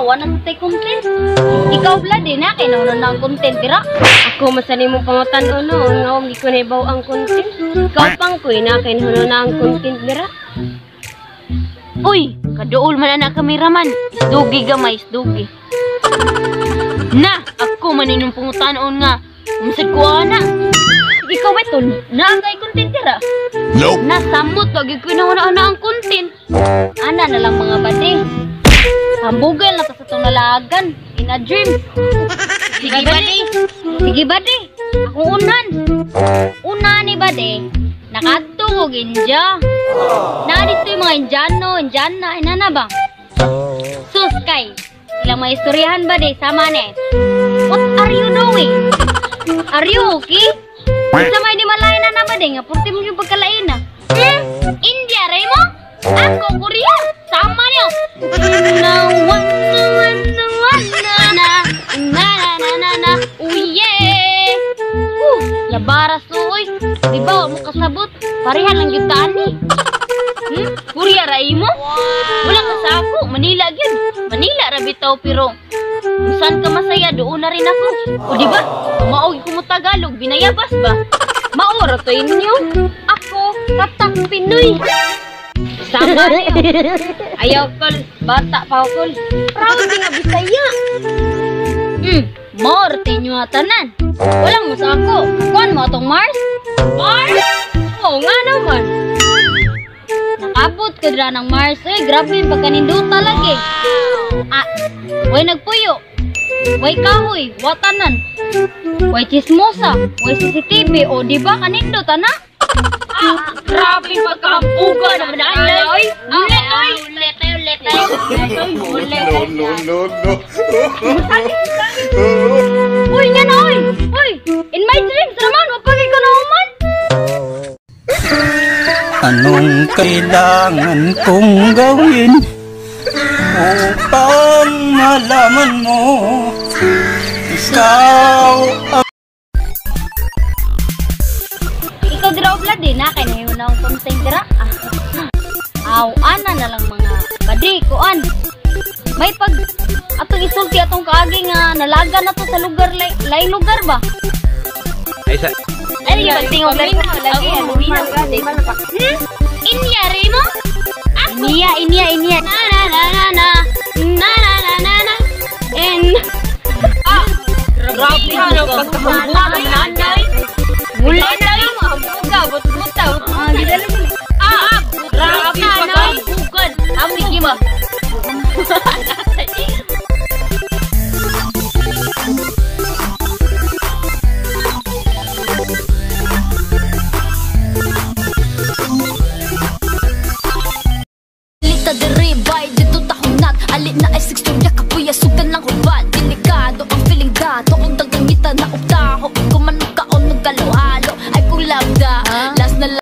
Wala sa tay content. Ikaw, Vlad, eh, na kay nauna na ang content dira. Ako man sa nimong pangutan-on, no, nga di ko naibaw ang content. Ikaw pang ko na kay nauna na ang content dira. Uy, kaduol man ana kameraman. Isdugi gamay, isdugi. Na, ako man inyong pangutan-on nga. Umasad ko ana. Ikaw ba ito? Na kay content dira. Nope. Na samot wag gyud ko na ang content. Ana na lang, mga bade. Hambugal na ta sa itong nalagan. In a dream. Sige, bade. Sige, bade. Akong unan. Una ni bade. Nakadto ko India. Na dito yung mga Indiano, Indiana, inana ba? Sus kay. Ilang mga istoryahan, bade, sama ni. What are you doing? Are you okay? Sa may di malay na na bade nga purti mo yung pagkalain na. Hmm? India ray mo? Ako Korea. Sama niyo. Na one na one na one na na na na na na. Oh yeah. Labaras oy. Di ba wa mo kasabot? Pareha lang gyud ta ani. Hmm? Korea ray mo? Wala ka sa ako, Manila gyud. Manila ra bitaw, pero kung saan ka masaya, doon na rin ako. O di ba? Mao ko mo Tagalog, binayabas ba? Mao ra to inyo. Ako, tatak Pinoy. Sama niyo. Ayaw kol, bata pa kol. Proud din nga Bisaya. Mao ra to inyo nga tanan. Walang mo sa ako. Kuan mo atong Mars? Mars? Oo nga naman. Nakabot ka dira ng Mars. Eh, grabe yung pagkaninduta lagi. Ah, way nagpuyo. Way kahoy, watanan. Way chismosa, way CCTV. O, di ba kanindot, ana? Ah, grabe pagkahambuga naman na oy. Ulit, oy. Ulit, oy, ulit, oy. Ulit, No, no, no, no. Uy, nga na, oy. Uy, in my dreams naman, wapagay ko na human. Anong kailangan kong gawin upang malaman mo ikaw ang Ikaw dira, Vlad, eh, na kay nahiyon na akong content dira. Ah. Aw, ana na lang, mga badi, kuan. May pag atong isulti atong kaagi nga nalaga na to sa lugar lay, lay lugar ba? Ay, sa Ay, di pagtingog lagi lagi ano. Hmm? Inya rin mo? Inya, inya, inya. Na na na na na. Na na na na na. And ah, grabe na pagkahambugan nanay. Mula na.